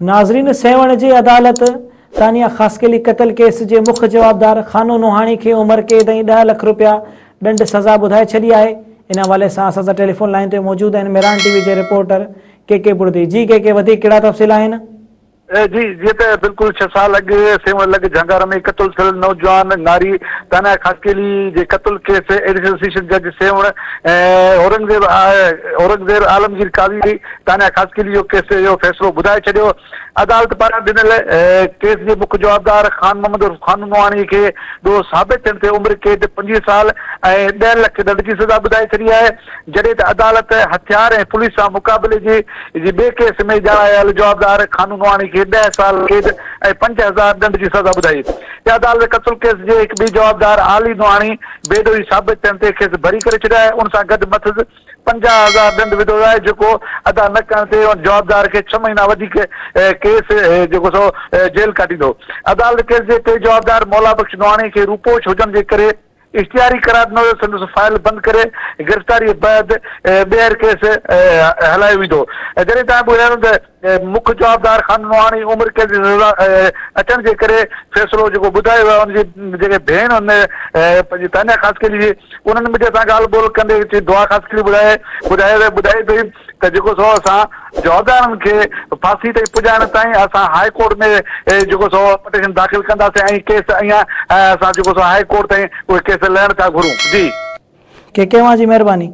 ناظرين سيوهڻ جي عدالت تانيا خاصخيلي قتل ڪيس جي مک جوابدار خانو نوحاڻي کي عمر قيد ۽ 10 لک رپيا ڏنڊ سزا ٻڌائي ڇڏي آهي ان حوالي سان اسان سان ٽيليفون لائين تي موجود آهن ميران ٽي وي جي رپورٽر ڪي ڪي بڙدي جي ڪي ڪي وڌيڪ ڪهڙا تفصيل آهن. جي جيئن ته بلڪل ڇهه سال اڳ سيوهڻ لڳ جهانگار ۾ قتل ٿيل نوجوان ناري تانيا خاصخيلي جي قتل ڪيس ايڊيشنل سيشن جج سيوهڻ اورنگزيب اورنگزيب عالمگير قاضي تانيا خاصخيلي جو ڪيس جو فيصلو ٻڌائي ڇڏيو. عدالت پاران ڏنل ڪيس جي مک جوابدار خان محمد عرف خانو نوحاڻي کي ڏوهه ثابت ٿيڻ تي عمر قيد 25 سال ۽ 10 لک ڏنڊ جي سزا ٻڌائي ڇڏي آهي، جڏهن ته عدالت هٿيار ۽ پوليس سان مقابلي جي جي ٻئي ڪيس ۾ ڄاڻايل جوابدار خانو نوحاڻي کي 10 سال قيد ۽ 5000 ڏنڊ جي سزا ٻڌائي. عدالت قتل ڪيس جي هڪ ٻئي جوابدار عالي نوحاڻي بيڏوهي ثابت ٿيڻ تي کيس بري ڪري ڇڏيو آهي، ان سان گڏ مٿس 50,000 ڏنڊ وڌو ويو آهي جيڪو ادا نه ڪرڻ تي ان جوابدار کي ڇهه مهينا وڌيڪ ڪيس جيڪو سو جيل ڪاٽيندو. عدالت ڪيس جي ٽئين جوابدار مولا بخش نوحاڻي کي روپوش هجڻ جي ڪري اشتهاري قرار ڏنو ويو سندس فائل بند ڪري گرفتاري بعد ٻيهر ڪيس هلايو ويندو. جڏهن تائين ٻڌايو ته مک جوابدار خان نوحاڻي عمر قيد جي سزا اچڻ جي ڪري فيصلو جيڪو ٻڌايو ويو آهي ان جي جيڪي ڀيڻ ان پنهنجي تانيا خاصخيلي جي انهن ميڊيا سان ڳالهه ٻولهه ڪندي چي دعا خاصخيلي ٻڌائي ٻڌائي ٻڌائي پئي ته جيڪو سو اسان جوابدارن کي ڦاسي تائين پڄائڻ تائين اسان هاء ڪورٽ ۾ جيڪو سو پٽيشن داخل ڪنداسين ۽ ڪيس اڃا اسان جيڪو سو هاء ڪورٽ تائين اهي ڪيس لهڻ ٿا گهرون جي. ڪي ڪي اوهان جي مهرباني.